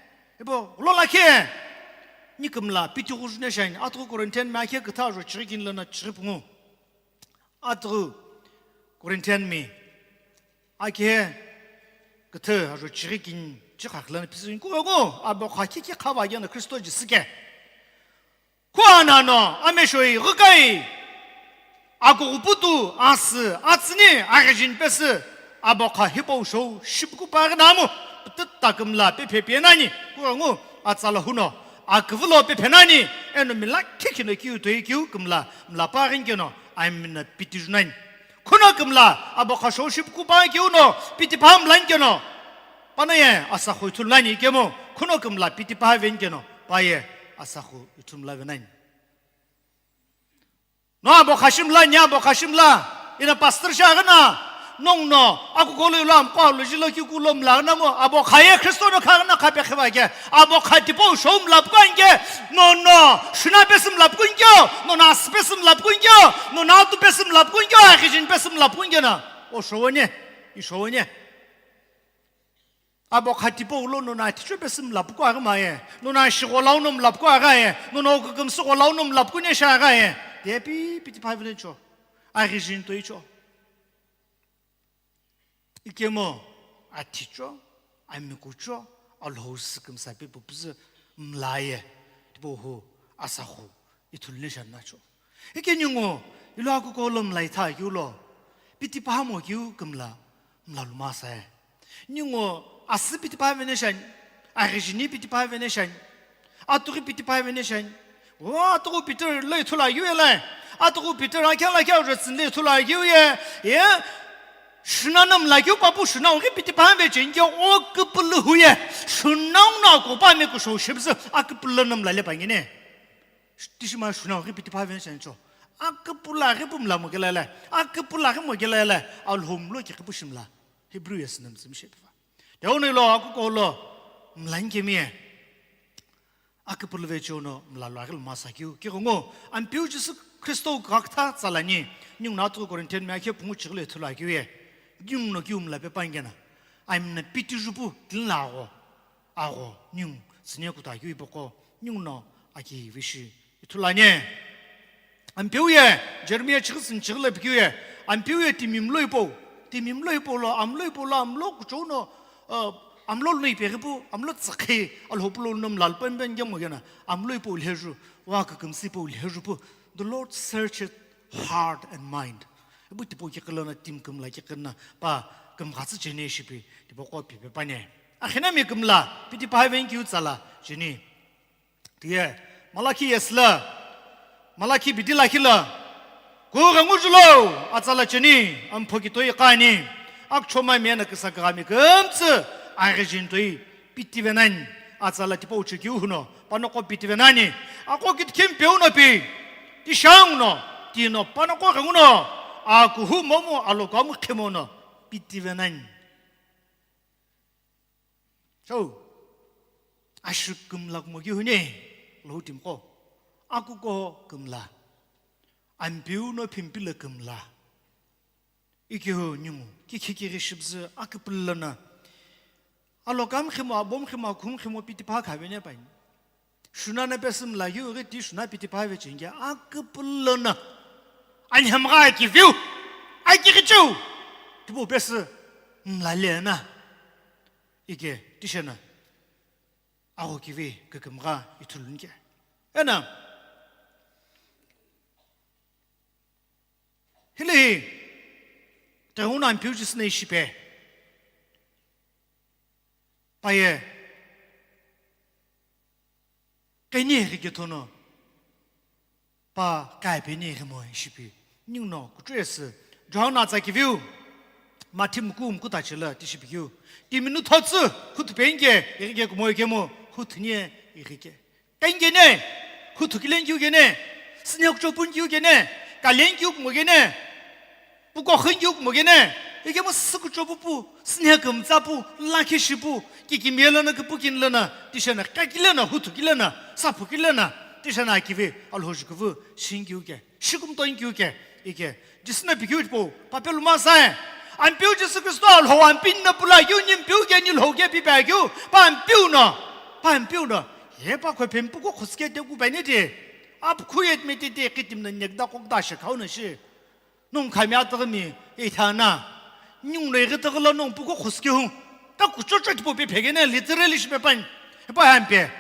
ipo, ghulo lakhi, ni kümla, piti ghujune shani, atughu Corinthian mi akhe kütha ajo chighi kini lono chighi pungu. Atughu Corinthian mi, akhe kütha ajo chighi kini, chighi khakhi lono pisi kughengu, abo kha kiki khava yeno Kristo Jisü ke. Khuana no ameshoi ghikai, akughupu tu, asü, atsüni, aghijini pesü, abo kha hipau shou shipuku paghi namu, pütüta kümla pephe pienani, kughengu, atsala huno, aküvülo pephenani, eno mila khikhi no kiu toi kiu kümla, mla paghi keno, amina piti junani. Khuno kümla, abo kha shou shipuku paghi kiu no, piti paghi mlani keno, pano ye asakhu ithulu nani kemo, khuno kümla piti paghi veni keno, pa ye asakhu ithulu mla venani. No abo kha shimla, ni abo kha shimla, ina pastor shi aghana, nong no, aku kolo ilo amqo lo jilo ki kulo mla aghana mo, abo kha ye Kristo no kha aghana kha pe khiva ke, abo kha tipau shou mla puku ani ke, no no, shuna pesü mla puku ani ke, no no asü pesü mla puku ani ke, no no atu pesü mla puku ani ke, aghijini pesü mla puku ani ke na, o shou ne, i shou ne. Abo kha tipau lo nono athicho pesü mla puku aghi ma ye, nono ashigho lau no mla puku aghi ye, nono kükümsü gho lau no mla puku nesha aghi ye. Depi piti paghi veni cho. Aghijini toi cho. Ikemu athicho, amikucho, Alhou sü kümsa pe pupüzü mla ye. Tipau hu asakhu ithulu nesha na cho. Ike ningu, ilo akuko lo mla itha keu lo, piti pahamo keu kümla, mla luma sae. Ningu, asü piti paha vene shani, aghijini piti paha vene shani, atughi piti paha vene shani. O atughu Peter lo ithulu akeu ye le, atughu Peter akhe lakhe ajo tsüni lo ithulu akeu ye, ye, shuna no mla keu papu shuna ughi piti paha vecheni ke o küpülü hu ye, shuna no akupa me kushou shipüzü aküpülü no mla le pangine. Tishima shuna ghi piti pha veni shencho. Aküpülü ghi pu mla mo kela le. Aküpülü ghi mo kela le. Alhou mlo ki kipu shimla. Hebrew ye sinem zim shepiva. Deono ilo akuko lo mla nkemi ye. Aküpülü vecho no mla lo aghi lo masa kiu. Ki gongo, Ampeu Jisü Kristo gakta tsalani. Ningu no atughu Corinthian mi akhe pungu chighi lo ithulu akiu ye. Ningu no kiu mla pe pangena. Amina piti jupu, tinla agho. Agho, ningu, tsüne kuta keu ipaqo, ningu no aki vishi ithulu ani. Ampeu ye, Jeremiah chighi tsüni chighi lo pikeu ye, Ampeu ye timi mlo ipau, timi mlo ipau lo, amlo ipau lo, amlo kuchou no, uh, amlo lo ipeghi pu, amlo tsükhi, Alhou pulo no mla lo pempen kemu kena, amlo ipau lheju, wa kükümsü ipau lheju pu, the Lord searcheth heart and mind. Ipu tipau kiqi lono timi kümla kiqi na pa kümghatsü cheni shipi tipaqo pipe pani. Akhinami kümla piti pahave nkeu tsala cheni. Tiye, Malakhi yesla, Malakhi bidi lakhi la, kughengu julo, atsala cheni, ampho kitoi qani, akchoma mena kisa kagami kümtsü, aghijin toi, piti venani, atsala tipau chekeu huno, panoko piti venani, ako kitkhim peu no pi, tishang no, tino, panoko ghengu no, akuhu momu, alokamu khemo no, piti venani. So, ashu kümla kumo ki hune, lo timi qo. Akuko kümla. Ampeu no phimpila kümla. Ikihu ningu, ki khikiri shibzü aküpülo na. Alokam khimo, abom khimo, akhum khimo, piti pa khavene pai. Shuna na pesü mla yu ghi ti shuna piti pave chinge aküpülo na. Anhemgha akiviu, akighichiu. Tipau pesü mla le na. Ike, tishena. Agho kivi kükümgha ithulunike. Ena. Hile hi. Tehuna ampiu jisne ishipe. Paye. Keni ghikethono. Pa kaipeni ghimo ishipi. Ningno kuchuyesü. John atsa kiviu. Mathi muku muku tachila tishipikiu. Timinu thotsü. Khutupenge. Ighike kumo ikemo. Khutunie ighike. Kengene, khuthu kilenkeu kene, sine kucho punkeu kene, kalenkeu kumo kene, puko khenkeu kumo kene, ikemu sü kucho pupu, sine kümtsa pu, lakhi shipu, kikimiye lono kipu kini lono, tishena kakile na, huthu kile na, saphu kile na, tishena akivi, alhoju kuvu, shinkeu ke, shikumtonkeu ke, ike, Jisü no pikeu tipau, papelu masae. Ampiu Jisü Kristo alhou ampini no pula yu ni mpiu ke ni lhou ke pipa keu, pa ampiu no, pa ampiu no. He pa khwe phempu ko khuske te ku bani te. Ap khuyet me te te kitim na nekda kokda she khau na shi. Nung khamya tagmi e thana. Nung no igi tagla nung pu ko khuske hu. Ta kuchocho tipau pe phegene literally shi pe pan. He pa hampe.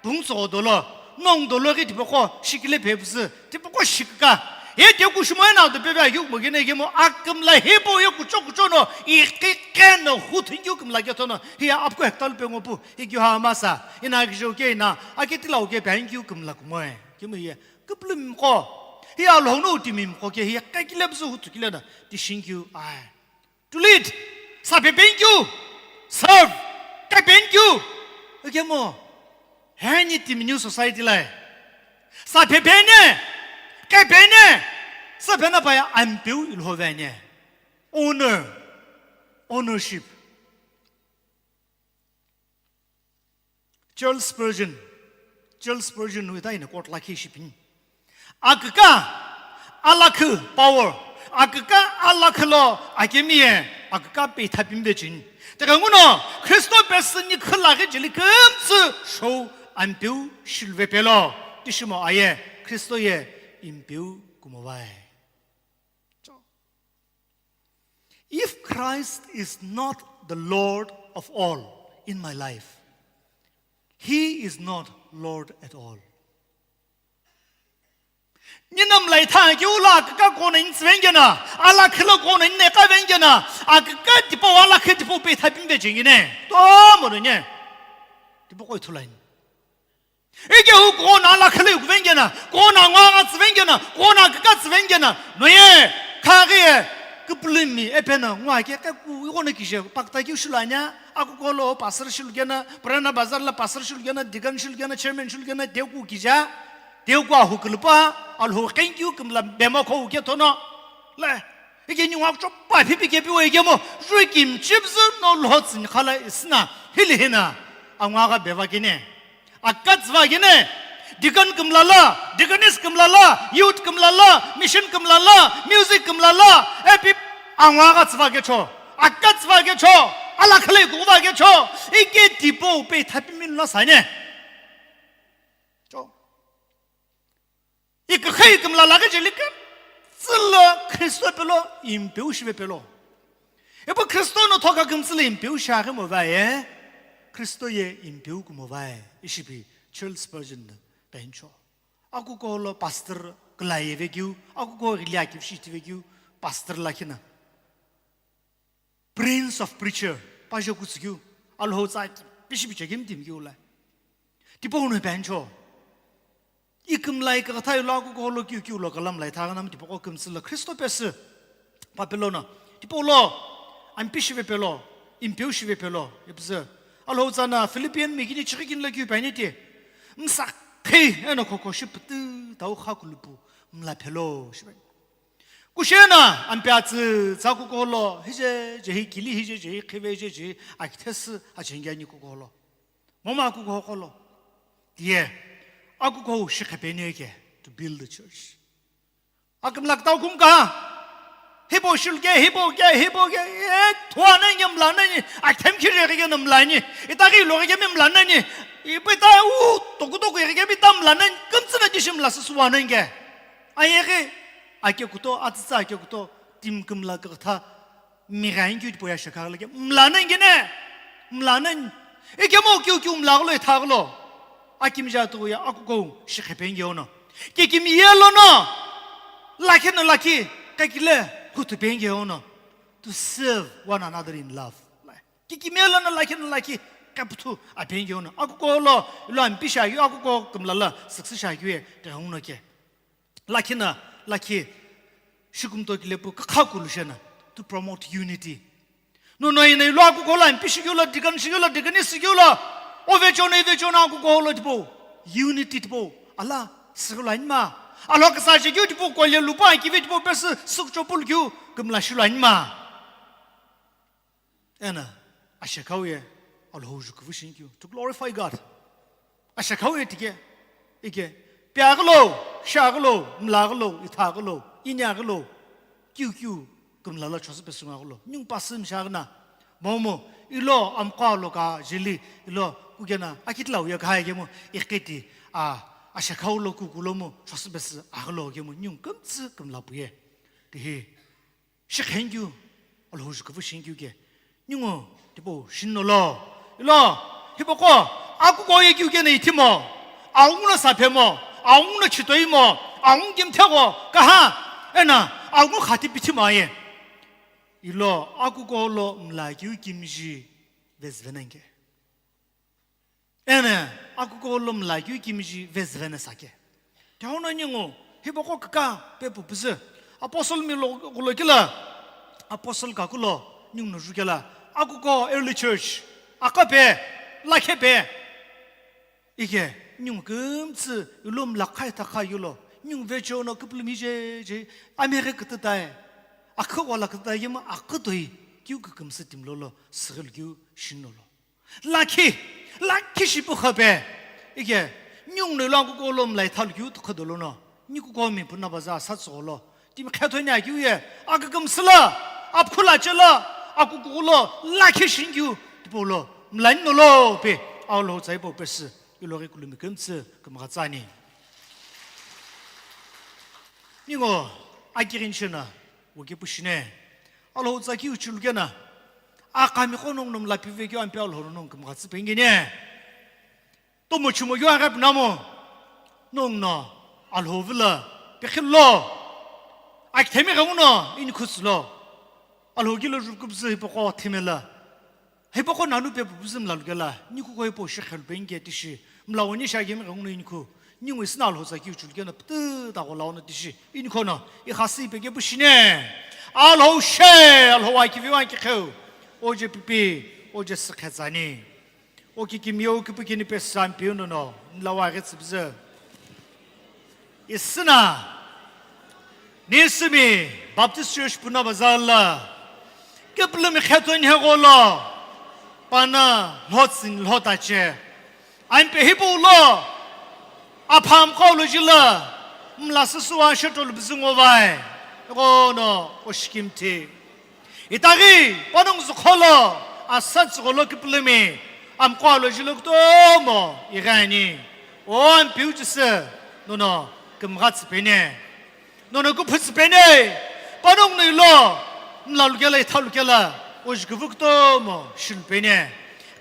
Pung tso dolo. Nung dolo ghi tipaqo shikile pe püsü. Tipaqo shikka. He te ku shimo na do pe ba yu mo gene gemo akümla he po ye kucho kucho no. Iqi ke no hu thingyu kümla ke thono. He apko hektal pe ngopu. He gyu ha masa. Ina gjo ke ina. Akitila o ke pe hingyu kümla kumoe. Kimu ye. Küplüm ko. He alhou no timim ko ke he kakile püsü hu thukile na. Tishingyu ai. To lead, sapepenkeu, serve, kepenkeu. Ikemu, heni timi new society lai. Sapepene, kepene, sapena paya ampeu ilhovene. Owner, ownership. Charles Spurgeon, Charles Spurgeon wi ta ina court lakhi shipini. Aküka alakhu power, aküka alakhu lo akemi ye, aküka pe thapimbe chini. Teka nguno, Kristo pesü ni khulaghi jeli kümtsü show ampeu shilve pelo. Tishimo aye, Kristo ye impeu kumovai. If Christ is not the Lord of all in my life, he is not Lord at all. Ninam lai tha ki ula kaka kona in svengena, ala khila kona in neka vengena, akaka tipo ala khe tipo pe thapin vejengene. To mo ne. Tipo koi thulain. Ike hu kona ala khale yu vengena, kona ngwa nga tsvengena, kona kaka tsvengena, no ye, kage ye, kuplimi, epena, ngwa ke, ke ku, yu kona kije, pakta ki shulanya, aku kolo, pastor shulgena, Purana Bazar la pastor shulgena, deacon shulgena, chairman shulgena, de ku kija, de ku ahu kulpa, alho kenkyu kumla bema ko ke tono, le, ike ni ngwa chopa pipi ke piwe ike mo, jui kim chips no lo tsin khala isna, hili hina, angwa ga beva kine. Akatsva gene, deacon kumlala, deaconess kumlala, youth kumlala, mission kumlala, music kumlala, epi angwa akatsva gecho, akatsva gecho, ala khale kuva gecho, ike tipo pe thapimin la sane. Cho. Ikükhei kümla laghi jeli kümtsülo Kristo pelo, impeu shive pelo. Epu Kristo no thoka kümtsülo impeu shaghi mo vaye, Kristo ye impeu kumo vaye, ishipi Charles Spurgeon pencho. Aku kolo pastor kulaye vekeu, aku ko gilia kipshi ti vekeu, Pastor lakhi na. Prince of preacher, pajo kutsükeu, Alhou tsa ki, bishi bichekeu mi timi keu la. Tipau no pencho. Ikümlai kükütha ilo akukuhou lo kiu kiu lo kalam lai tha ghanami tipaqo kümtsü lo Khristo pesü. Papelo no. Tipau lo, ampi shive pelo, impeu shive pelo, ipzü. Alhou tsa na Philippian mi kini chikhi kini lo kiu peni ti. Msa khe, eno khokho shi pütü, tau kha kulupu, mla pelo, shive. Kushena, ampi atsü, tsa kukuhou lo, hije, je hi kili, hije, je hi khive, hije, je hi akithesü, achengi ani kukuhou lo. Momu akukuhou qo lo. Ye, akukuhou shi khepeni ke, to build the church. Akümla kütau kum ka, hipo shul ke, hipo ke, hipo ke, e, thua na nge mla na ni, akithem khire ke na mla ni, ita ke lo ke mi mla na ni, ipo ita u, toku toku ke mi ta mla na ni, kümtsü na di shi mla sü suwa na nge. Ayeghi, ake kuto, atsütsü ake kuto, timi kümla kükütha, mighain keu tipau ye shekha lake, mla na nge ne, mla na nge. Ike mo kiu kiu mla ghulo, itha ghulo. Akimija tu ya, akukuhou, shi khepeni ke ono. Kikimiye lo no, lakhi no lakhi, kakile, kuthu peni ke ono. To serve one another in love. Kikimiye lo no, lakhi no lakhi, kaputhu, apeni ke ono. Akukuhou lo, ilo ampi shakeu, akukuhou kümla la, success shakeu ye, te ono ke. Lakhi na, lakhi, shikumto kilepu kakha kulu shena, to promote unity. No, no, ina ilo akukuhou lo, ampi shikeu lo, deacon shikeu lo, deaconess shikeu lo, ove chona, ive chona akukuhou lo tipau, unity tipau, ala, sikelo anima. Alo kasa shikeu tipau, kole lupa, kive tipau, pesü, sukchopul keu, kümla shilo anima. Ena, ashekhau ye, Alhou jukuvu shinkeu, to glorify God. Ashekhau ye tike, ike, piaghilo, shaghilo, mlaghilo, ithaghilo, inyaghilo, kiu kiu, kümla la chosu pesu ngaghilo, nyung pasü mshaghina, momu, ilo, amqo lo ka, jili, ilo, kukena, akitlau ye kahai kemu, ikiti, a, ashekhau lo kukulo mu, chosu pesu, aghilo kemu, nyung kümtsü, kümla puye, tihi. Shikhenkeu, Alhou jukuvu shinkeu ke. Ningu, tipau, shinno lo. Ilo, hipaqo, akukuhou ye kiu ke na ithimo. Aungu no saphemo, aungu no chitoi mo, aungu kimthego, kaha, ena, aungu khati pithimo ye. Ilo, akukuhou lo mla kiu kimiji, vezüve na nge. Ene, akukuhou lo mla keu kimiji vezüve na sake. Tihono ningu, hipaqo kükha pe pupüzü. Apostle mi lo, ghulo kila, apostle kakulo, ningu no jukela. Akukuhou early church, akha pe, lakhe pe. Ike, ningu kümtsü, ilo mla khai takha yulo, ningu vecho no küpülümi je, je, ameghe kütütai. Akha wala kütütai yema, akha toi, kiu kükümsü timlo lo, sigil kiu shinno lo. Lakhi, lakhi shipu khape. Ike, ningu no ilo akukuhou lo mla ithalu kiu tukha dolo no. Nikukuhou mi puna baza sa tsugho lo. Timi khetho ni akiu ye, akükümsü lo, aphula che lo, akukuhou lo, lakhi shinkeu, tipau lo, mla ni no lo pe, Alhou tsa ipau pesü, ilo ghi kulumi kümtsü, kümgha tsani. Ningu, akirin shina, wuki pushine. Alhou tsa kiu chulu kena. Akami qo nongu no mla pive keu ampi Alhou nongu kümgha tsü pengine. Tomo chimo keu aghi puna mo. Nongu no Alhou vilo. Pekhilo. Akithemi ghengu no inikhu tsülo. Alhou kilo jukupzü hipaqo thimela. Hipaqo nanu pe pupüzü mla lukela, nikukuhou hipau shi khelu pengike tishi, mla wani shi akemi ghenguno inikhu, ningu isina Alhou tsa kiu chulukena pütü tagho laono tishi, inikhono, ikhasi peke pushine. Alhou she, Alhou akivi wa kikheu, oje pipi, oje sikhe tsani. Okikimiye okipukini pesü ampiu nono, mla wa ghi tsüpüzü. Isina, Nisimi Baptist Church Puna Bazar la, kipulumi khetho nhe gholo, pana lhotsin lhotache. Ampe hipau lo, apham qo lo jila, mla süsüwa shutol bzungo vai, ghono oshikimthi. Itaghi, panongu zükholo, asa tsügholo kipulumi, amqo lo jilo kutomo, ighani, o ampiu chisü, nono, kümgha tsüpene. Nono kuphu tsüpene, panongu no ilo, mla lukela, itha lukela, ojikuvu kutomo, shilupene.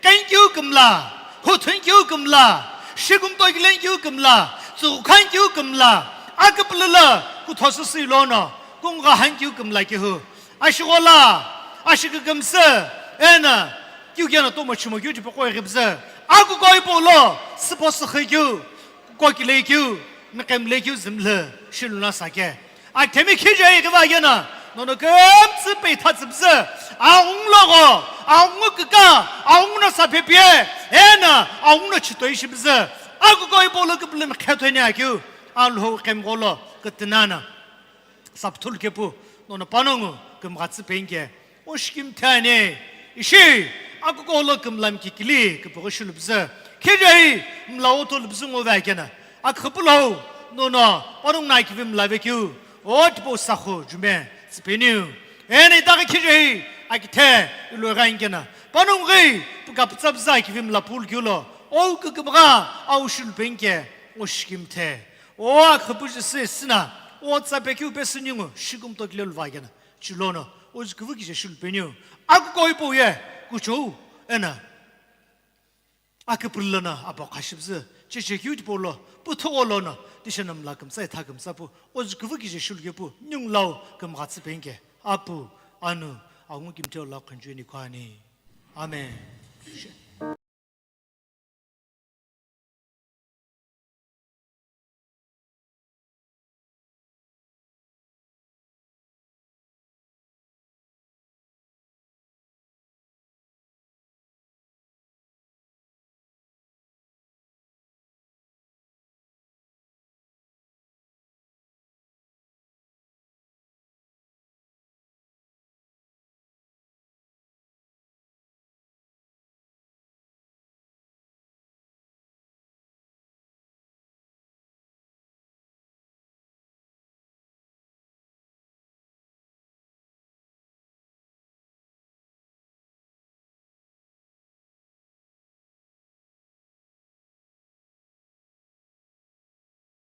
Kenkeu kümla, huthunkeu kümla, shikumto kilenkeu kümla, tsughu khankeu kümla, akipulüla, kutho süsü ilono, Kungugha hankeu kümla kehu. Ashighola, ashikükümsü, eno, keu keno tomo chimo keu tipaqo ighipüzü. Akuko hipau lo, süpho sükhikeu, kuko kileikeu, miqemlekeu zümlü, shiluna sake. Akithemi khije ighiva yeno, nono kümtsü peitha tsüpüzü. Aghungu logho, aghungu küka, aghungu no saphe pie, eno, aghungu no chitoi shipüzü. Akuko hipau lo küpülümi khetho ani akeu, Alhou qemgho lo, kütünano. Sapthulu kepu, nono panongu kümghatsü penke. O shikimthe ani, ishi, akuko lo kümlam kikili, küpüghü shilupüzü. Khijehi, mla otho lupüzü ngo vekena. Akhüpülou, nono, panongu na kivi mla vekeu. O tipau sakhu, jume, tsüpeniu. Eni daghi khijehi, akithe, ilo ghankena. Panongu ghi, puka pütsa püza kivi mla pul kiulo. O kükümgha, au shilupenke, o shikimthe. O akhüpüzü sü sina, o tsa pekeu pesü ningu, shikümto kile luva kena, chilono, o züküvü kije shilupeniu, akuko hipau ye, kuchou, eno, aküpülü lono, apo khashipüzü, chechekeu tipau lo, puthugho lono, tisheno mla kümtsa, itha kümtsa pu, o züküvü kije shilukepu, ningu lau, kümghatsü penke, Apu, Anu, Aghungu Kimthe lo khunju ni khani. Amen.